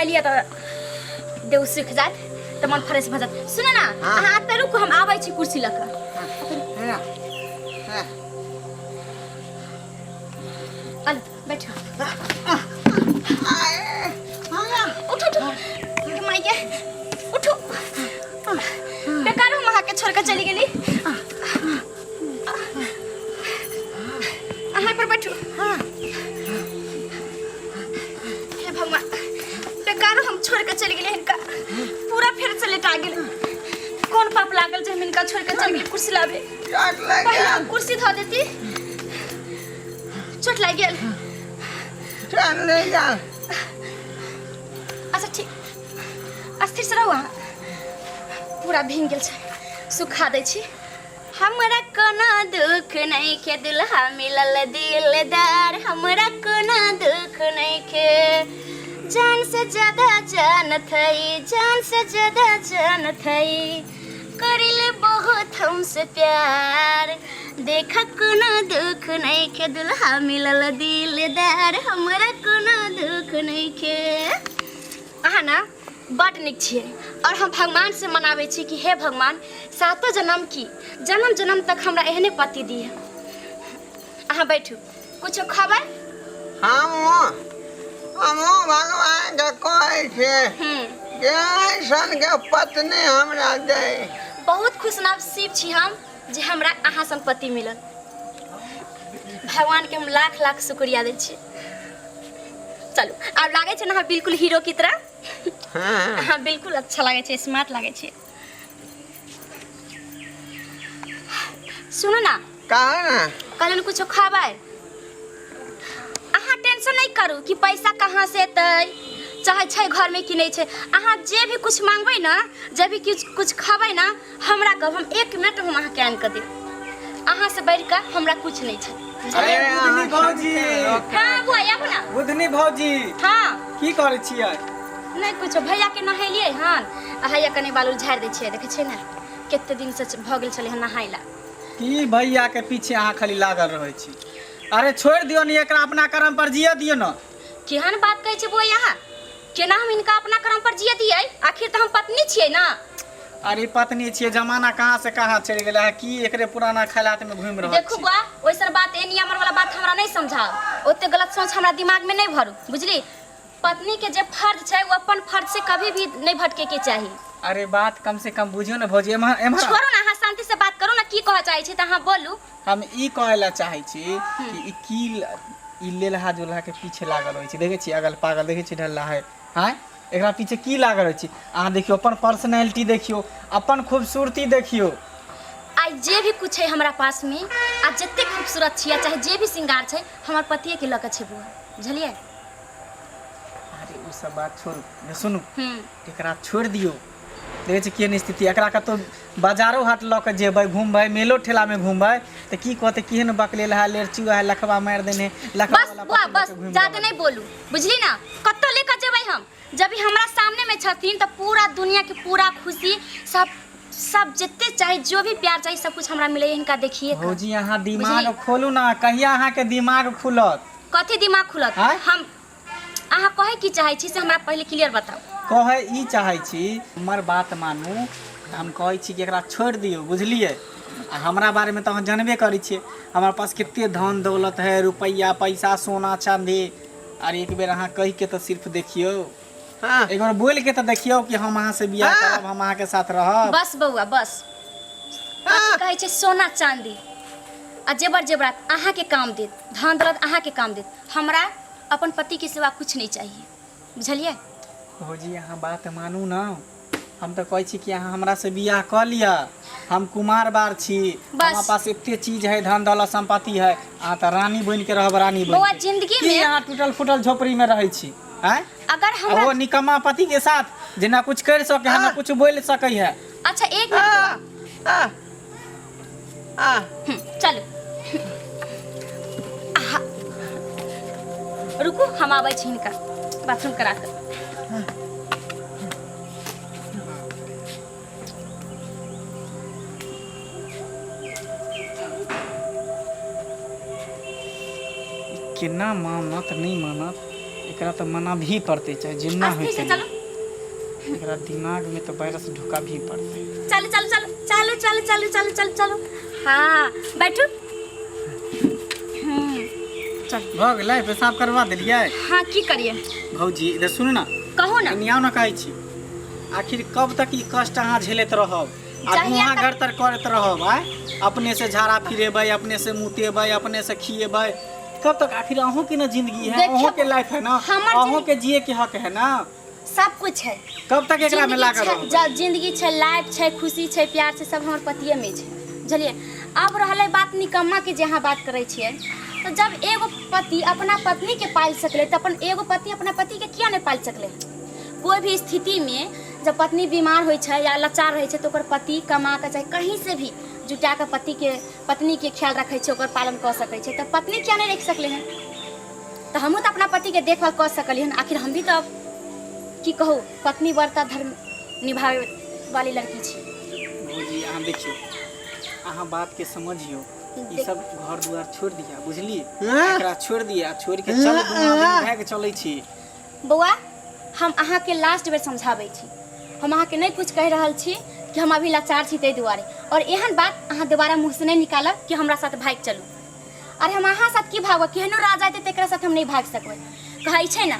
नहेलियै तऽ देह सूखि जायत तऽ मन फ्रेश भऽ जायत। सुनू ने। हाँ। अहाँ एतऽ रुकू, हम आबै छी कुर्सी लऽ कऽ। हाँ, हाँ। अल बैठो। उठो उठो माइके, उठो। बेकार हम अहाँके छोड़ के चली गेली। अहाँ पर बैठू। हे भगवान, बेकार हम छोड़ के चली गेली हिनका, पूरा फेर से लेटा गेल। कोन पाप लागल जे हम हिनका छोड़ के चली गेली कुर्सी लाबे? चोट लागि पहिले हम गेल। कुर्सी धऽ देती। चोट लागि गेल? चोट लागि गेल। अच्छा ठीक, अस्थिर से रहू अहाँ। पूरा भींग गेल छै, सुखा दै छी। हमरा कोनो दुख नहीं के, दुल्हा मिलल दिलदार। हमरा कोनो दुख नहीं के, जान से ज्यादा जानत हई, जान से ज्यादा जानत हई, करिले बहुत हमसे प्यार। देखा कोनो दुख नहीं के, दुल्हा मिलल दिलदार। हमरा कोनो दुख नहीं के। अहाँ ना बड नीक छियै और हम भगवान से मनाबै छी कि हे भगवान, सातो जन्म की जन्म जन्म तक हमरा एहने पति दिअ। अहाँ बैठू, कुछो खबै? हमहूँ भगवानके कहै छियै जे ऐसन के पत्नी हमरा दै। बहुत खुश नसीब छी हम जे हमरा अहाँ सन पति मिलल। भगवान के हम लाख लाख शुक्रिया दै छी। चलू, आब लागै छै ने अहाँ बिल्कुल हीरो की तरह? हाँ। अहाँ बिल्कुल अच्छा लागै छै, स्मार्ट लागै छै। सुनू ना। कहा ना। कहलन कुछो खबै? अहाँ टेंशन नहीं करू कि पैसा कहाँ से एतै, चाहे छै घर में कि नहीं छै। अहाँ जे भी कुछ मांगबै ना, जे भी कुछ कुछ खबै ना, हमरा कहब, हम एक मिनट हम अहाँके आनि कऽ देब। अहाँ से बढ़ि कऽ हमरा कुछ नहीं छै, बुझलियै? अरे बुधनी अहाँ भौजी। हाँ बुआ, आबू ना। बुधनी भौजी। हाँ। की करै छियै? नहीं कुछो, भैया के नहेलियै हन आ हैया कनि बाल उल झाड़ि दै छियै। देखै छियै ने कते दिन से भऽ गेल छलै हन नहाय ला। की भैया के पीछे अहाँ खाली लागल रहै छी? अरे छोड़ि दियौ ने एकरा, अपना कर्म पर जियऽ दियौ ने। केहन बात कहै छै बुआ अहाँ? केना हम हिनका अपना कर्म पर जियऽ दियै? आखिर तऽ हम पत्नी छियै ने। अरे पत्नी छियै, जमाना कहाँ से कहाँ चलि गेलै है, की एकरे पुराना ख्यालात में घूमि रहल देखू छी? बुआ, ओइसन बात एनी अमर वाला बात हमरा नहीं समझाओ। ओते गलत सोच हमरा दिमाग में नहीं भरू, बुझली? पत्नी के जे फर्ज छै वो अपन फर्ज से कभी भी नहीं भटके के चाही। अरे बात कम से कम बुझियो ने भौजी, एम्हर एम्हर। छोड़ू ना, अहाँ शांति से बात करू ना। की कहऽ चाहै छी तऽ अहाँ बोलू। हम ई कहै लए चाहै छी कि ई की ई लेलहा जुलहा के पीछे लागल रहै छै, देखै छी अगल पागल, देखै छी ढल्ला है आँय, एकरा पीछे की लागल रहै छी? अहाँ देखियौ अपन पर्सनैलिटी, देखियौ अपन खूबसूरती, देखियौ। आइ जे भी कुछ है हमरा पास में, आ जते खूबसूरत छियै, चाहे जे भी श्रृंगार छै, हमर पतिये के लऽ के छै बुआ, बुझलियै? अरे ओ सब बात छोड़ू ने, सुनू। एकरा छोड़ि दियौ, देखै छी केहन स्थिति। एकरा कतहु बाजारो हाट लऽ कऽ जेबै, घुमबै, मेलो ठेलामे घुमबै तऽ की कहतै? केहन बकलेल है, लेरचू है, लखबा मारि देने लखबा बस वाला बुआ पति लऽ बस कऽ घुमि ज्यादा रहल। नहीं बोलू, बुझली ना? कतौ लेकर जेबै हम? जब भी हमरा सामने में छथिन तऽ पूरा दुनिया के पूरा खुशी, सब सब जते चाही, जो भी प्यार चाही, सब कुछ हमरा मिले हिनका देखिए कऽ। भौजी, अहाँ दिमाग बुझली? खोलू ना, कहिया अहाँके दिमाग खुलत? कथी दिमाग खुलत? आँय? हम अहाँ कहै की चाहै छी से हमरा पहिले क्लियर बताउ। कहै ई चाहै छी, हमर बात मानू, हम कहै छी कि एकरा छोड़ि दियौ, बुझलियै? आ हमरा बारेमे तऽ अहाँ जानबे करै छियै, हमरा पास कते धन दौलत है, रुपैआ पैसा, सोना चाँदी। आर एक बेर अहाँ कहिके तऽ सिर्फ देखियौ। हाँ। एक बेर बोलिके तऽ देखियौ कि हम अहाँसँ बियाह हाँ। करब, हम अहाँके साथ रहब। बस बौआ बस। कथी कहै छै सोना चाँदी आ जेबर जेबरात अहाँके काम देत, धन दौलत अहाँके काम देत, हमरा अपन पति के सिवा कुछ नहीं चाहिए, बुझलियै? भौजी, अहाँ बात मानू ने। हम तऽ कहै छी कि अहाँ हमरासँ बियाह कऽ लिअ। हम कुमार बार छी। बस। हमरा पास एते चीज है, धन दौलत संपत्ति है, अहाँ तऽ रानी बनि के रहब, रानी बनि बौआ, के। जिंदगी की में अहाँ टूटल फूटल झोपड़ी में रहै छी आँय? अगर आ हमरा ओ निकम्मा पति के साथ जे ना कुछ कर सके है, ना कुछ बोल सके है। अच्छा एक मिनट बौआ। आ आ चलू। आहा। रुकू, हम आबै छी हिनका बाथरूम करा कऽ। ई केना मानत, नहि मानत? एकरा तऽ मना भी पड़तै चाहे जिन्ना अस्थिर से होइते चलू। एकरा दिमाग में तऽ वायरस ढुका भी पड़तै। चलू चलू चलू चलू चलू चलू चलू चलू चलू। हाँ बैठू। चल। भऽ गेलै, पेशाब करवा देलियै? हाँ, की करिए। भौजी, इधर सुनू ना। कहू ना। कनी आउ ना। कहै छी, आखिर कब तक ई कष्ट अहाँ झेलैत रहब आ जहिया गुहा तक- घर तर करैत रहब? आय अपने से झाड़ा फिरेबै, अपने से मुतेबै, अपने से खिएबै, कब तक? आखिर अहूँ के ना जिंदगी है, देखियौ, अहूँ के लाइफ है ना, हमर अहूँ के जिए के हक है ना। सब कुछ है। कब तक एकरा में जिंदगी लागल छै, रहबै? जिंदगी छै, लाइफ छै, खुशी छै, प्यार छै, सब हमर पतिये में छै, बुझलियै? आब रहलै बात निकम्मा के, जे अहाँ बात करै छियै, तऽ जब एगो पति अपना पत्नी के पालि सकलै तऽ अपन एगो पति अपना पति के किया नहि पालि सकलै? कोई भी स्थिति में जब पत्नी बीमार होइ छै या लाचार रहै छै तऽ ओकर पति कमा कऽ चाहे कहीं से भी जुटा कऽ पति के, पत्नी के ख्याल रखै छै, ओकर पालन कऽ सकै छै, तऽ पत्नी किया नहि राखि सकलै हन? तऽ हमहूँ तऽ अपना पतिके देखभाल कऽ सकलियै हन। आखिर हम भी तऽ, की कहू, पत्नी व्रता धर्म निभाबै वाली लड़की छी। भौजी, अहाँ देखियौ, अहाँ बातके समझियौ। ई सब घर दुआर छोड़ि दिया, बुझलियै? एकरा छोड़ि दिया, छोड़ि के चल, दुनू आदमी भागि चलै छी। बौआ, हम अहाँके लास्ट बेर समझाबै छी। हम अहाँके नहि कुछ कहि रहल छी कि हम अभी लाचार छी ताहि दुआरे, और एहन बात अहाँ दोबारा मुँहसँ नहि निकालब कि हमरा साथ भागि चलू। अरे, हम अहाँ साथ की भागब? केहनो राजा एतै तेकरा साथ हम नहि भागि सकबै। कहै छै ने,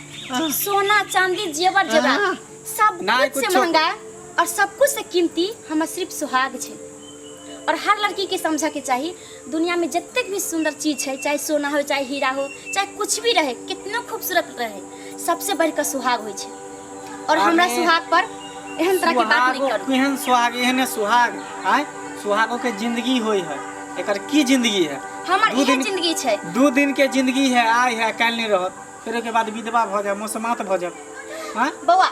सोना चांदी जेवर जेवरात सब नहि, कुछ से कुछो। महंगा और सब कुछ से कीमती हमर सिर्फ सुहाग छै। और हर लड़की के समझऽ के चाही, दुनिया में जतेक भी सुंदर चीज छै, चाहे सोना हो, चाहे हीरा हो, चाहे कुछ भी रहे, कितनो खूबसूरत रहे, सबसे बढ़िकऽ सुहाग होइ छै। और हमरा अरे, सुहाग पर एहन तरह के बात नहीं सुहागो करू। केहन सुहाग, एहने सुहाग? आय, सुहागो के जिंदगी होई है, एकर की जिंदगी है? हमर दू इहे दिन जिंदगी छै। 2 दिन के जिंदगी है, आय है, काल्हि नहीं रहत, फिर ओके बाद विधवा भऽ जाए, मौसमात भऽ जाए। हाँ। बौआ,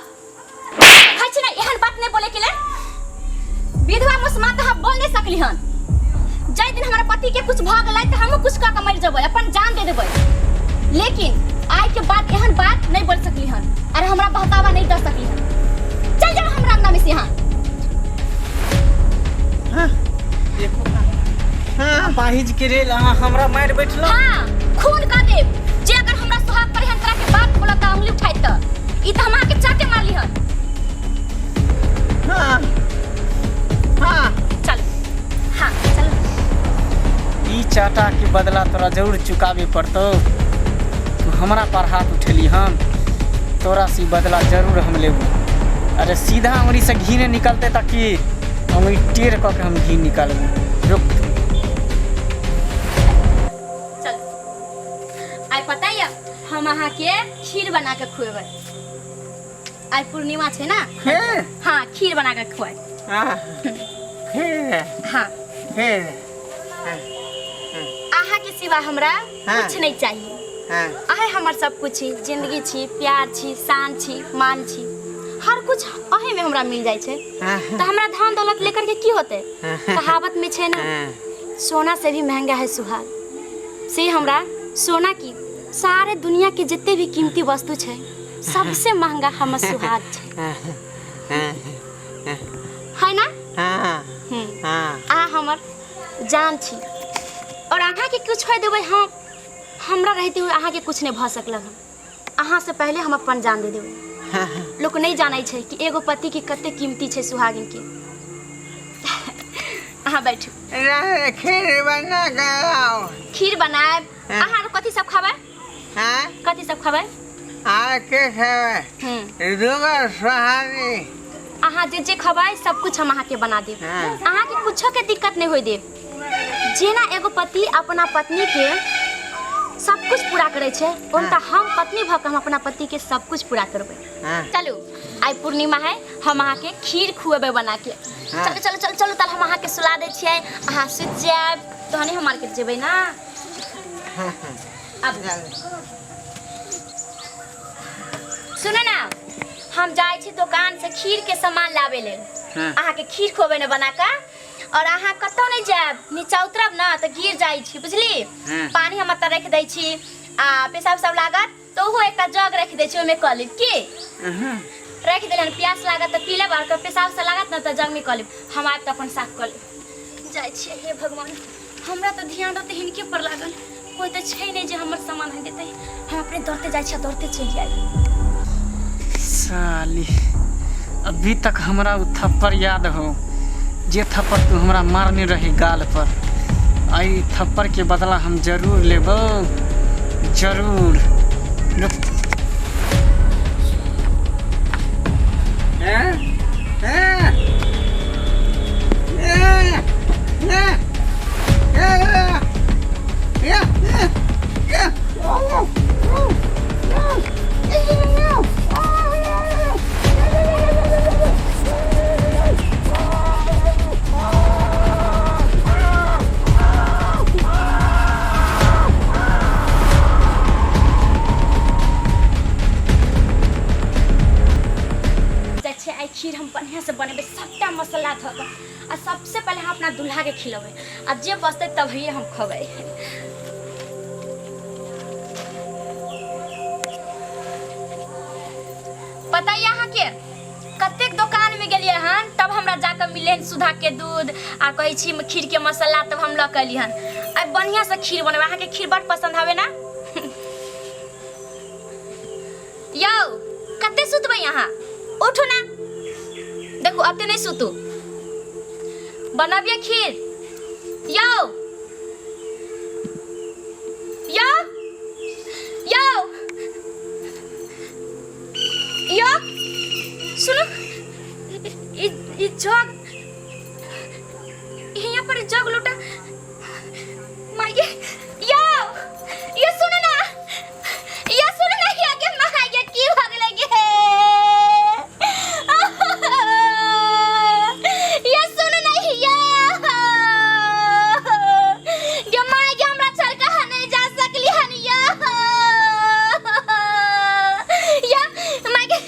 कहै छी ने एहन बात नहीं बोले के लेल। विधवा मुसमात अहाँ बोल नहीं सकली हन। जाहि दिन हमरा पति के कुछ भऽ गेलै तऽ हमहूँ कुछ कऽ के मरि जेबै, अपन जान दे देबै, लेकिन आइ के बाद एहन बात नहीं बोल सकली हन और हमरा बहकावा नहीं दऽ सकली हन। चल जाओ हमरा अंगना में से यहाँ। देखो, पाहिज के रेल, अहाँ हमरा मारि बैठलो। हाँ, खून कऽ देब जे अगर हमरा सुहाग पर एहन तरह के बात बोलत, उंगली उठाई, तऽ ई तऽ हम अहाँके चाटे मारली हन। हाँ हाँ। चल, हाँ चल। ई चाटा के बदला तोरा जरूर चुकाबे पड़तौ। तू हमरा पर हाथ उठेली हन, तोरा से ई बदला जरूर हम लेबू। अरे, सीधा अंगुरी से घी नहीं निकलते ताकि अंगुरी टेढ़ कऽ के हम घी निकालबू, रुक तू। चल। आइ पता यऽ, हम अहाँके खीर बना के खुएबै। आइ पूर्णिमा छै ना। खीर? हाँ, खीर बना के खुआए। हाँ, खीर? हाँ। खीर। अहाँके सिवा हमरा कुछ नहीं चाहिए। अहें हमर सब कुछ छी, जिंदगी छी, प्यार छी, शान छी, मान छी, हर कुछ अहीं में हमरा मिल जाइ छै। तऽ हमरा धन दौलत लेकर के की होतै? कहावत में छै ना, सोना से भी महंगा है सुहाग। से हमरा सोना की सारे दुनिया के जते भी कीमती वस्तु छै, सबसे महंगा हमर सुहाग छै, है ना? हाँ। हाँ। अहाँ हमर जान छी और अहाँके कुछ होय देबै हम, हमरा रहते हुए अहाँके कुछ नहीं भऽ सकल हन। अहाँ से पहले हम अपन जान दे देबै। लोक नहीं जानै छै कि एगो पति के कते कीमती छै सुहागिन के। अहाँ बैठू। रे, खीर बना के लाओ। खीर बनायब। हाँ। अहाँ आर कथी सब खबै? हाँ। कथी सब खबै? आ के खेबै? दूगो सोहारी। अहाँ जे जे खबै, सब कुछ हम अहाँके बना देब। अहाँके कुछो के दिक्कत नहीं होय देब। जेना एगो पति अपना पत्नी के सब कुछ पूरा करै छै, ओनता हम पत्नी भऽ कऽ हम अपना पति के सब कुछ पूरा करबै। चलू, आइ पूर्णिमा है, हम अहाँके खीर खुएबै बना के। चलू चलू चलू चलू। तब हम अहाँके सुला दै छियै, अहाँ सुति जायब, तहने हम मार्केट जेबै ना। अब सुनू ना, हम जाइ छी दोकान से खीर के सामान लाबे लेल। अहाँके खीर खुएबै ने बना कऽ। और अहाँ कतौ नहीं जायब, नीचा उतरब ना तऽ गिर जाइ छी, बुझली? पानी हम एतऽ राखि दै छी आ पेशाब सब लागत तऽ ओहो एकटा जग राखि दै छी, ओहिमे कऽ लेब। की राखि देलियनि, प्यास लागत तऽ पी लेब आओर पेशाब से लागत ने तऽ जगमे कऽ लेब। हम आयब तऽ अपन साफ कऽ लेब। जाइ छियै। हे भगवान, हमरा तऽ ध्यान रहतै हिनके पर लागल। कोइ तऽ छै नहि जे हमर सामान है देतै। हम अपने दौड़ते जाइ छियै, दौड़ते चलि जायब। साली, अभी तक हमरा उ थप्पड़ याद हो, जे थप्पड़ तू हमरा मारने रही गाल पर। एहि थप्पड़ के बदला हम जरूर लेबो, जरूर। रुक। हैं हैं हैं हैं हैं हैं हैं ओ ओ जाइ छै। आइ खीर हम बढ़िआँसँ बनेबै, सभटा मसाला धऽ कऽ, आ सबसे पहिले हम अपना दूल्हाके खिलेबै, आ जे बचतै तभिए हम खबै। पता यऽ अहाँके, कतेक दोकानमे गेलियै हन तब हमरा जाकऽ मिललै हन सुधा के दूध आ कहै छी खीरके मसाला, तब हम लऽ कऽ एलियै हन। आइ बढ़िआँसँ खीर बनेबै। अहाँके खीर बड्ड पसन्द हवे ने? यौ, कते सुतबै अहाँ? उठू ना, देखू, अते नहि सुतू, बनबियै खीर। यौ, यौ, यौ, यौ, सुनू, ई ई जग यहाँ पर, जग लोटा माइगे। यौ, ये सुनू ना, ये सुनू ना, ये के माइगे, की भ गेलै गे? ये सुनू ना, ये गे माइगे, हमरा छोड़ के नहीं जा सकली हन। या या माइगे,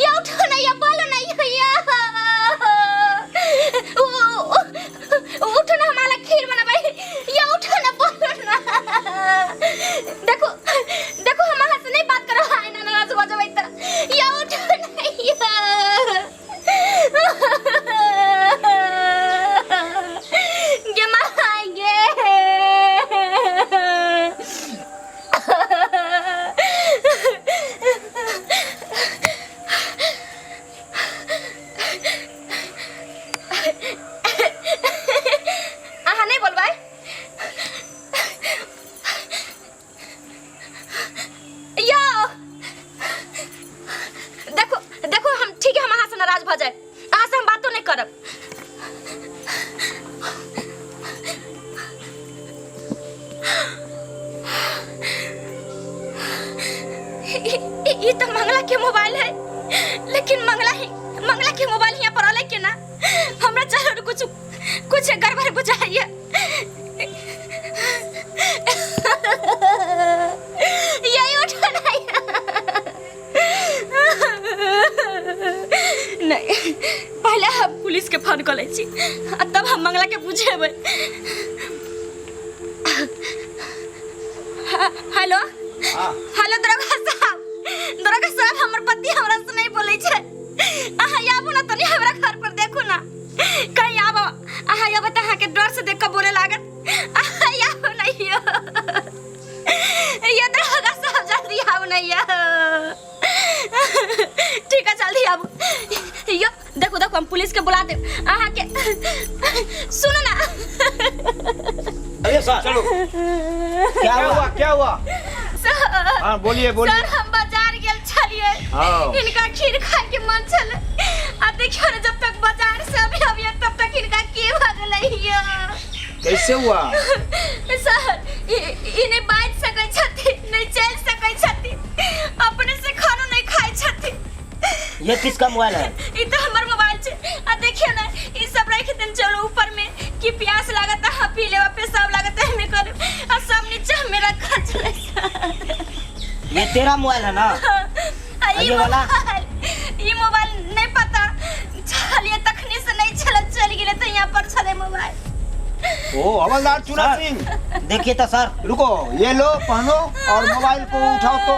या उठो ना, या बोलो ना, या या उठो ना, हमारा खीर बनाबै। या उठो ना, बोलो ना। देखो, देखो, हम अहाँ से नहीं बात करो, हाय ना नाराज हो जेबै तऽ। या उठो ना, या गे माय गे। अहाँ नहि बोलबै यौ? देखो, देखो, हम ठीक है, हम अहाँ से नाराज भऽ जाए, अहाँ से हम बातो नहि करब। ई तऽ मंगला के मोबाइल है, लेकिन मंगला ही मंगला के मोबाइल यहाँ पर अलै केना? हमरा जरूर कुछ कुछ गड़बड़ बुझाइए। यही उठो नहीं, नहीं, पहले हम पुलिस के फोन कर लै छी आ तब हम मंगला के बुझेबै। हेलो। हेलो, दरोगा साहब, दरोगा साहब, हमर पति हमरा से नहीं बोलै छै। अहाँ आबू ना तनी हमरा घर पर, देखू ना कहीं आबो। अहाँ आबो तऽ अहाँके डर से देख कऽ बोले लागत। अहाँ आबू ना यो, ये दरोगा साहब, जल्दी आबू ना यो। ठीक है, जल्दी आबू यो। देखो, देखो, हम पुलिस के बुला देब अहाँके। सुनो ना। अरे सर, चलो। क्या क्या हुआ? हुआ, क्या हुआ? सर। हाँ, बोलिए, बोलिए। सर, हम बाजार गेल छलिए। हिनका खीर खाय के मन छल, आ देखियो ने, जब तक बाजार से अभी अभी तब तक हिनका की भ गेलै यो। कैसे हुआ? सर, ई ई नहि बाजि सकै छथिन, नहि चलि सकै छथिन, अपने से खानो नहि खाइ छथिन। ये किसका मोबाइल है? ई तऽ हमर मोबाइल छै, आ देखियो ने, ई सब राखि देन चलो ऊपर में कि प्यास लागत है पी लेब, पेशाब लागत है हमें कर, आ सब नीचा में रखल छलै सर। ये तेरा मोबाइल है ना? आ ई ये वाला? मोबाइल, ई मोबाइल नहीं पता छलिए तखनी से नहीं छल, चल गेलै तऽ यहाँ पर छलै मोबाइल। ओ हवलदार चुना सर। सिंह। देखिए तो सर। रुको, ये लो पहनो और मोबाइल को उठाओ तो,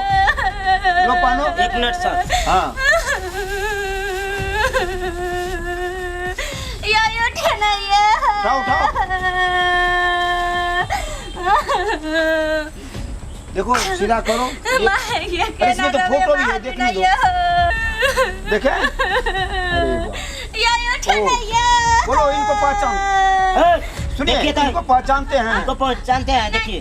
लो पहनो। एक मिनट सर। हाँ। या यो उठे ना ये। उठाओ, उठाओ। देखो सीधा करो। ये अरे इसमें तो फोटो भी है, देखने दो। देखे, अरे वाह। ये उठो ना ये। बोलो इनको पहचान, ए, सुनिए देखिए तो इनको पहचानते हैं? इनको पहचानते हैं, देखिए।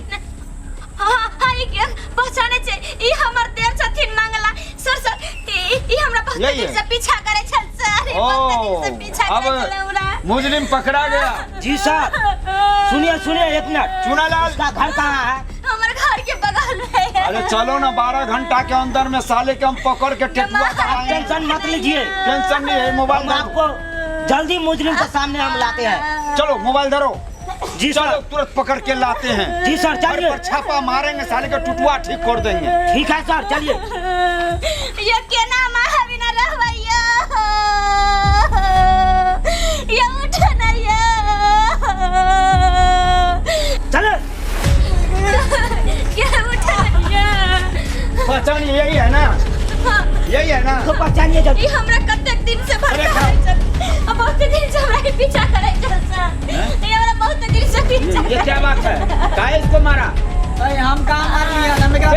हाँ हाँ, ई के पहचाने छे, ई हमर देव छथिन मंगला सर। सर, ई ई हमरा बहुत यही दिन है। से पीछा करे छल सर, ई बहुत दिन से पीछा करे छल हमरा। अब मुजरिम पकड़ा गया। जी सर, सुनिए सुनिए एक मिनट। चुनालाल उसका घर कहाँ है? हमर घर के बगल में है। अरे चलो ना, 12 घंटा के अंदर में साले के हम पकड़ के टेटुआ आप बनाएंगे। टेंशन मत लीजिए, टेंशन नहीं है, मोबाइल हम धरो। आपको जल्दी मुजरिम के सामने हम लाते हैं। चलो मोबाइल धरो। जी चलो सर। तुरंत पकड़ के लाते हैं। जी सर, घर चलिए। पर छापा मारेंगे, साले का टुटुआ ठीक कर देंगे। ठीक है सर, चलिए। ये केना माँ बिना रहबै यो, ये उठ ना ये। चलो। ये उठ ना ये। पहचान यही है ना, यही है ना? इसको पहचानिए जल्दी। ई हमरा कतेक दिन से भटकाबै छल, आ बहुत दिन से हमरा के पीछा करै छल सर, ई हमरा बहुत दिन से पीछा। ये क्या बात है? काहे इसको मारा? अरे हम कहाँ मारलियै हन? हम एकरा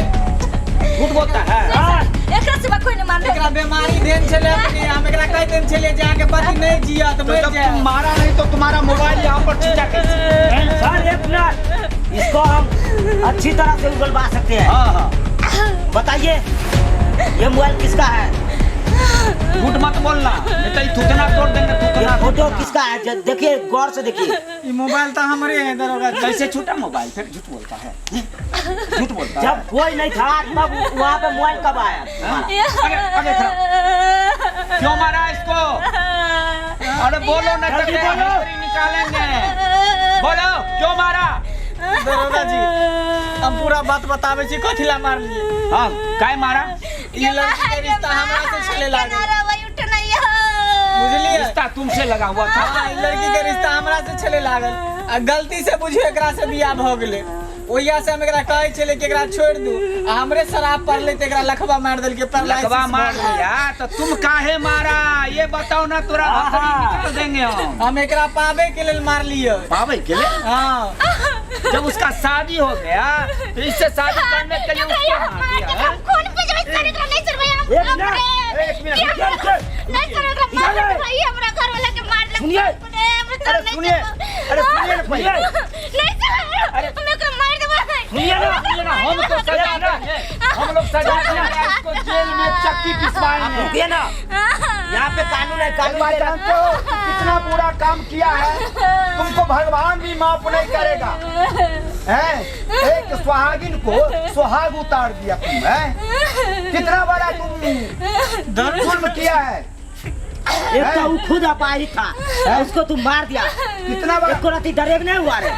झूठ बोलता है। हाँ, एकरा सिवा कोई नहीं मारले। एकरा बीमारी देन छलै अपने, हम एकरा कहि देन छलियै जे अहाँके पति नहीं जियत, तो मरि जब जायत। तुम मारा नहीं तो तुम्हारा मोबाइल यहाँ पर छीटा कैसे? सर एक मिनट, इसको हम अच्छी तरह से उगलवा सकते हैं। हाँ हाँ, बताइए ये मोबाइल किसका है? झूठ मत बोलना, नहीं तो ये थूथना तोड़ देंगे। ये थूथना फोटो किसका है? देखिए गौर से देखिए। ई मोबाइल तऽ हमरे है दरोगा जी। कैसे छूटा मोबाइल? फिर झूठ बोलता है, झूठ बोलता है। जब कोई नहीं था तब वहाँ पे मोबाइल कब आया? आगे आगे खड़ा। क्यों मारा इसको? अरे बोलो ना, जल्दी बोलो। निकालेंगे। बोलो क्यों मारा? दरोगा जी, हम पूरा बात बताबै छी कथी ला मारलियै। हाँ, काय मारा? ई लड़की के रिश्ता हमरा से छले लागल, बुझलियै? रिश्ता तुमसे लगा हुआ था। हाँ, ई लड़की के रिश्ता हमरा से छले लागल आ गलती से बुझियो एकरा से बियाह भऽ गेलै। ओहिया से हम एकरा कहै छलियै कि एकरा छोड़ि दू, आ हमरे शराब पड़लै तऽ एकरा लखबा मारि देलकै, पैरालिसिस लकवा मार भऽ गेलै। दिया तो तुम काहे मारा ये बताओ ना, तोरा हथकड़ी निकाल देंगे हम। हम एकरा पाबै के लेल मारलियै। पावे के लिए? हाँ। जब उसका शादी हो गया तो इससे शादी करने के लिए उसको मार दिया है? खून पी जेबै सर, एकरा नहीं छोड़बै हम। एक मिनट, एक मिनट, नहीं सर, एकरा मार देबै, ई हमरा घर वाला के मार देलक। सुनिए। अरे सुनिए, अरे सुनिए ना पहले। नहीं सर, हम एकरा मार देबै। सुनिए ना, सुनिए ना, हम तो सजा देंगे, हम लोग सजा देंगे इसको, जेल में चक्की पिसवाएंगे। रुकिए ना, यहाँ पे कानून है, एक कानून बात के- जानते हो कितना बुरा काम किया है तुमको, भगवान भी माफ नहीं करेगा। हैं? एक सुहागिन को सुहाग उतार दिया तुम, हैं? कितना बड़ा तुम जुल्म किया है। एक तो वो खुद अपाहिज था, उसको तुम मार दिया। कितना बड़ा एक रति डरेग नहीं हुआ रे?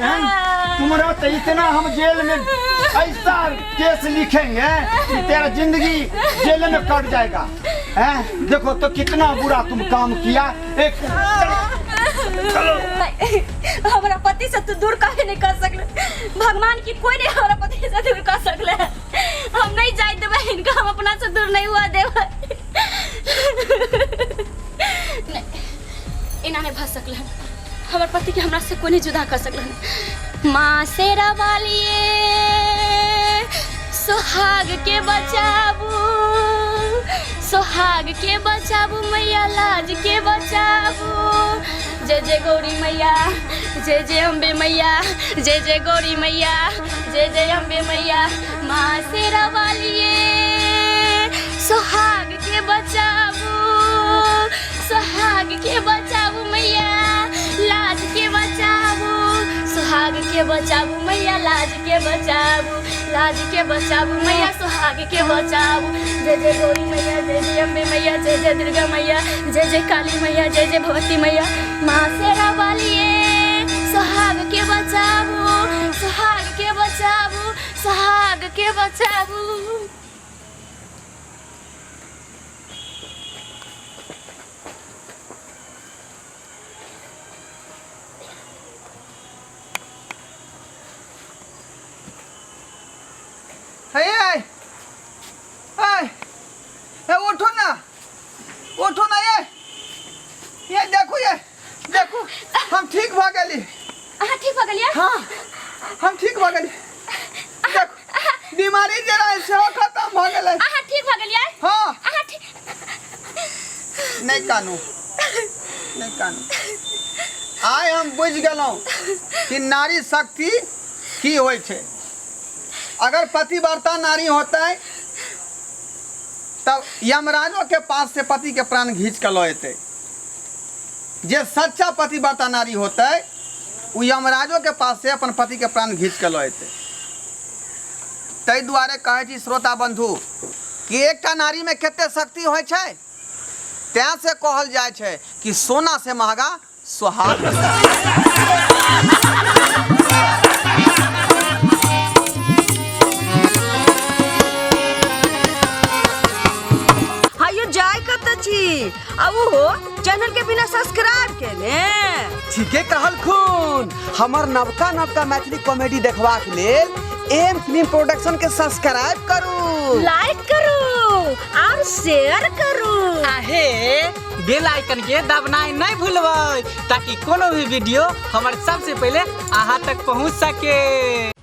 हैं? तुम्हारा तो इतना हम जेल में ऐसा केस लिखेंगे कि तेरा जिंदगी जेल में कट जाएगा। हैं? देखो तो कितना बुरा तुम काम किया। एक हमरा पति से तू दूर काहे नहीं कर सकले? भगवान की कोई नहीं हमरा पति से दूर कर सकले। हम नहीं जाए देबै इनका, हम अपना से दूर नहीं हुआ देबै। नहीं, एना नहीं भऽ सकले हन। हमर पति के हमरा से कोई नहीं जुदा कर सकले हन। माँ शेरा वालिए सुहाग के बचाबू, सुहाग के बचाबू मैया, लाज के बचाबू। जय जय गौरी मैया, जय जय अम्बे मैया, जय जय गौरी मैया, जय जय अम्बे मैया। माँ शेरा वालिए सुहाग के बचाबू, सुहाग के बचाबू मैया, लाज के बचाबू। सुहाग के बचाबू मैया, लाज के बचाबू, लाज के बचाबू मैया, सुहाग के बचाबू। जय जय गौरी मैया, जय जय अम्बे मैया, जय जय दुर्गा मैया, जय जय काली मैया, जय जय भगवती मैया। माँ शेरा वालिए सुहाग के बचाबू, सुहाग के बचाबू, सुहाग के बचाबू। हे हे हे, उठो ना, उठो ना, ये देखो, ये देखो, हम ठीक भऽ गेली। अहाँ ठीक भऽ गेलियै? हाँ। हम ठीक भऽ गेली। देखू, बीमारी जे रहै सेहो खतम भऽ गेलै। अहाँ ठीक भऽ गेलियै? हँ। अहाँ ठीक। नहि कानू, नहि कानू। आइ हम बुझि गेलहुँ कि नारी शक्ति की होइ छै। अगर पतिव्रता नारी होतै तब यमराजो के पास से पति के प्राण घींच के लऽ एतै। जे सच्चा पतिव्रता नारी होतै ओ यमराजो के पास से अपन पति के प्राण घींच के लऽ एतै। ताहि दुआरे कहै छी श्रोता बंधु कि एकटा नारी में कते शक्ति होइ छै, तैं से कहल जाइ छै कि सोना से महंगा सुहाग। हायो जाय कत छी आ उहो चैनल के बिना सब्सक्राइब केने। ठीके कहलखुन, हमर नवका नवका मैथिली कॉमेडी देखबाक लेल एम फिल्म प्रोडक्शन के सब्सक्राइब करू, लाइक करू और शेयर करू। आहे बेल आइकन के दबनाइ नहीं भूलबै ताकि कोनो भी वीडियो हमर सबसे पहले अहाँ तक पहुँच सके।